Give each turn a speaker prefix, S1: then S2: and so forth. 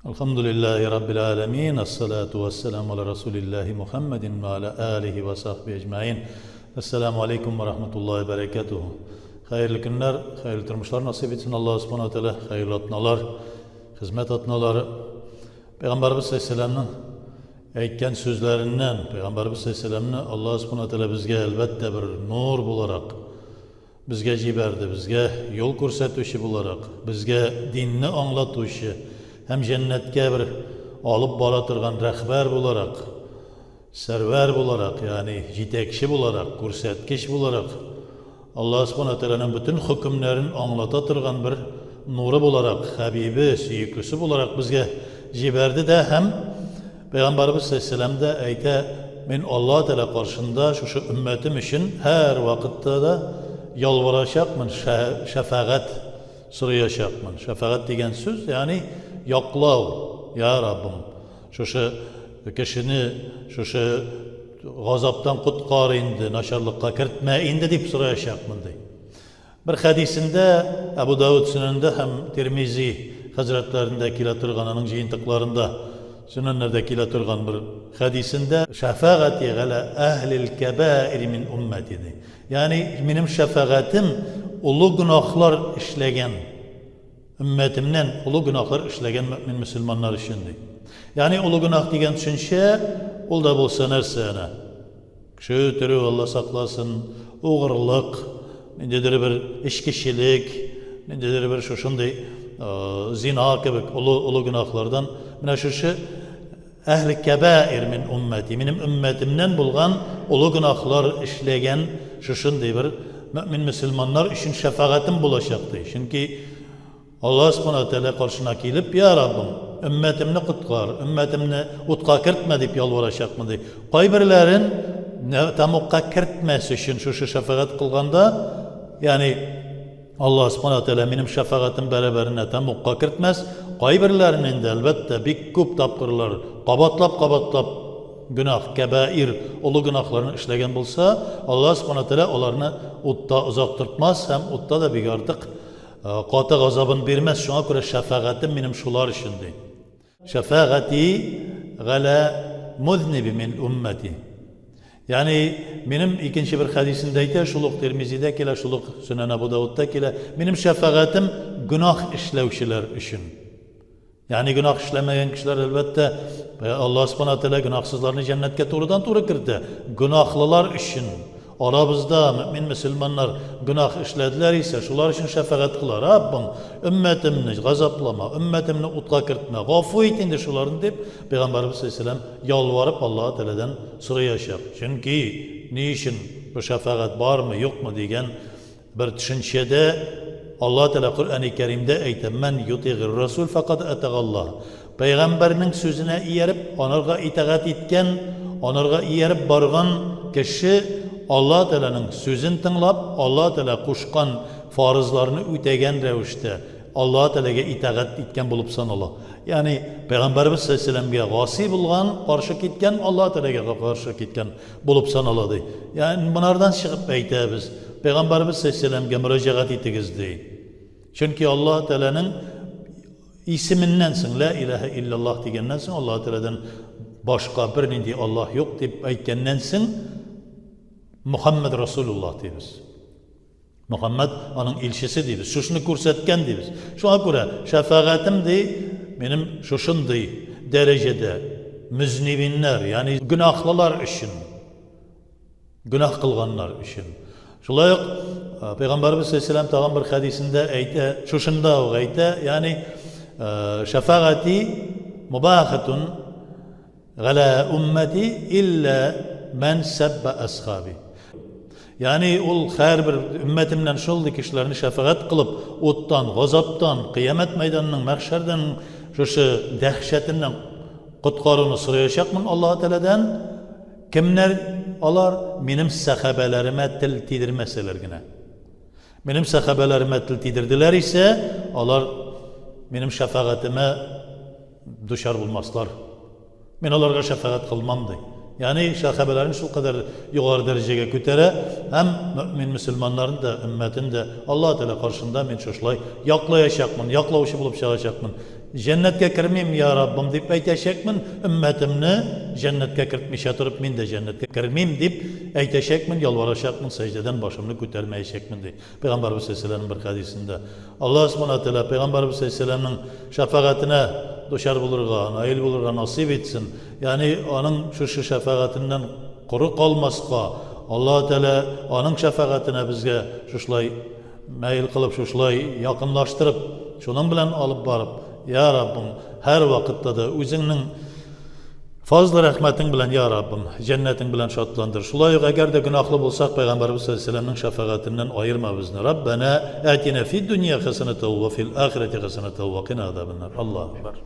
S1: Әлхәмдүлилләһи раббил галәмин, әссәлату вәссәламу аля расулилләһи Мухәммәдин вә аля алихи вә сахби әҗмәин. Әссәламу алейкум вә рахматуллаһи вә бәрәкәтүһү. Хәерле көннәр, хәерле тормышлар насыйп итсен Аллаһ субхана ва тәгалә, хәерле атналар, хезмәт атналары. Пәйгамбәрбез саллаллаһу әйткән сүзләреннән, Пәйгамбәрбез саллаллаһу Аллаһ субхана ва тәгалә безгә әлбәттә бер нур буларак безгә җибәрде, безгә юл күрсәтүче буларак, безгә динне аңлатучы һәм җәннәткә бер алып бара торган рәхбәр буларак, сәрвәр буларак, ягъни җитәкче буларак, күрсәткеч буларак, Аллаһ Субхана Тәгаләнең бөтен хөкемнәрен аңлата торган бер нуры буларак, хәбибе, сөеклесе буларак безгә җибәрде дә һәм Пәйгамбәребез салләллаһу дә әйтә, Мин Аллаһ Тәгалә каршында шушы өммәтем өчен һәрвакытта да ялварачакмын, шәфәгать сораячакмын. Шәфәгать дигән сүз, ягъни яклау, я Раббым, шушы кешене шушы газаптан коткар инде, начарлыкка кертмә инде дип сораячакмын, ди. Бер хәдисендә, Әбу Давыд сөнәнендә һәм Тирмизи хәзрәтләрендә килә торган, аның җыентыкларында, сөнәннәрдә килә торган бер хәдисендә, Шәфәгати галә әһлил кәбаири мин уммәти, ди. Ягъни, минем шәфәгатем олы гөнаһлар эшләгән өммәтемнән олы гөнаһлар эшләгән мөэмин мөселманнар өчен, ди. Ягъни, олы гөнаһ дигән төшенчә, ул да булса нәрсә әнә? Кеше үтерү, Алла сакласын, угрылык, ниндидер бер эчкечелек, ниндидер бер шушындый зина кебек олы олы гөнаһлардан менә шушы әһле кәбаир мин уммәти, минем өммәтемнән булган олы гөнаһлар эшләгән шушындый бер мөэмин мөселманнар өчен шәфәгатем булачак ди. Чөнки Аллаһ Субхана ва Тәгалә каршына килеп, Я Раббым, өммәтемне коткар, өммәтемне утка кертмә, дип ялварачакмын, ди. Кайберләрен тәмугка кертмәс өчен шушы шәфәгать кылганда, ягъни Аллаһ Субхана ва Тәгалә минем шәфәгатем бәрабәренә тәмугка кертмәс, кайберләрен инде, әлбәттә, бик күп тапкырлар кабатлап-кабатлап гөнаһ, кәбаир, олы гөнаһларны эшләгән булса, Аллаһ Субхана ва Тәгалә аларны утта озак тотмас һәм утта да бик артык Каты газабын бирмәс, шуңа күрә шәфәгатем минем шулар өчен, ди. Шәфәгати галә муҙниби мин уммәти. Ягъни, минем икенче бер хәдисендә әйтә, шул ук Тирмизидә килә, шул ук Сөнән Абу Даудта килә, минем шәфәгатем гөнаһ эшләүчеләр өчен. Ягъни гөнаһ эшләмәгән кешеләр, әлбәттә, Аллаһ Субхана Тәгалә гөнаһсызларны җәннәткә турыдан-туры кертә. Гөнаһлылар өчен арабызда мөэмин мөселманнар гөнаһ эшләделәр исә, шулар өчен шәфәгать кыла. Раббым, өммәтемне газаплама, өммәтемне утка кертмә, гафу ит инде шуларны дип, Пәйгамбәребез саллаллаһу алейһи ва сәлләм ялварып Аллаһ Тәгаләдән сораячак. Чөнки ни өчен бу шәфәгать бармы, юкмы дигән Бер төшенчәдә Аллаһ Тәгалә Коръәни Кәримдә әйтә, Мән ютигыр расул фәкад атагаллаһ. Пәйгамбәрнең сүзенә ияреп, анарга итагать иткән, анарга ияреп барган кеше Аллаһ Тәгаләнең сүзен тыңлап, Аллаһ Тәгалә кушкан фарызларны үтәгән рәвештә Аллаһ Тәгаләгә итагать иткән булып санала. Ягъни Пәйгамбәребез саллаллаһу алейһи ва сәлләмгә гаси булган, каршы киткән, Аллаһ Тәгаләгә каршы киткән булып санала, ди. Ягъни монардан чыгып әйтәбез, Пәйгамбәребез саллаллаһу мөрәҗәгать итегез, ди. Чөнки Аллаһ Тәгаләнең исеменнән соң, лә илаһә илляллаһ дигәннән соң, Аллаһ Тәгаләдән башка бернинди Аллаһ юк дип әйткәннән соң, Мухаммад Расулуллаһ дибез. Мөхәммәд аның илчесе дибез, шушыны күрсәткән дибез. Шуңа күрә шәфәгатем ди, минем шушындый дәрәҗәдә мөзнибиннәр, ягъни гөнаһлылар өчен, гөнаһ кылганнар өчен. Шулай ук Пәйгамбәрбез саллаллаһу тагын бер хәдисендә әйтә, шушында ук әйтә, ягъни шәфәгати мубахатун Галә уммәти илля мән сәббә асхаби. Ягъни ул һәрбер өммәтемнән шундый кешеләрне шәфәгать кылып, уттан, газаптан, кыямәт мәйданының, мәхшәрдән шушы дәһшәтеннән коткаруны сораячакмын Аллаһ Тәгаләдән. Кемнәр алар? Минем сәхабәләремә тел тидермәсәләр генә. Минем сәхабәләремә тел тидерделәр исә, алар минем шәфәгатемә дучар булмаслар. Мин аларга шәфәгать кылмам, ди. Ягъни сәхабәләрен шулкадәр югары дәрәҗәгә күтәрә һәм мөэмин мөселманнарын да, өммәтен дә Аллаһ Тәгалә каршында мин шушылай яклаячакмын, яклаучы булып чыгачакмын. Җәннәткә кермим, я Раббым, дип әйтәчәкмен, өммәтемне җәннәткә кертмичә торып, мин дә җәннәткә кермим, дип әйтәчәкмен, ялварачакмын, сәҗдәдән башымны күтәрмәячәкмен, ди Пәйгамбәребез салләллаһу бер хәдисендә. Аллаһ Субхана Тәгалә Пәйгамбәребез салләллаһу шәфәгатенә дучар булырга, наил булырга насыйп итсен. Ягъни аның шушы шәфәгатеннән коры калмаска, Аллаһ Тәгалә аның шәфәгатенә безгә шушылай Мәел кылып, шушылай якынлаштырып, шуның белән алып барып, я Раббым, һәрвакытта да үзеңнең фазлы рәхмәтең белән, я Раббым, җәннәтең белән шатландыр. Шулай ук, әгәр дә гөнаһлы булсак, Пәйгамбәребез саллаллаһу алейһи ва сәлләмнең шәфәгатеннән аерма безне. Раббәнә атина фид дөнья хәсәнәтәү ва фил ахирәти хәсәнәтәү ва кина азабаннар. Аллаһу акбар.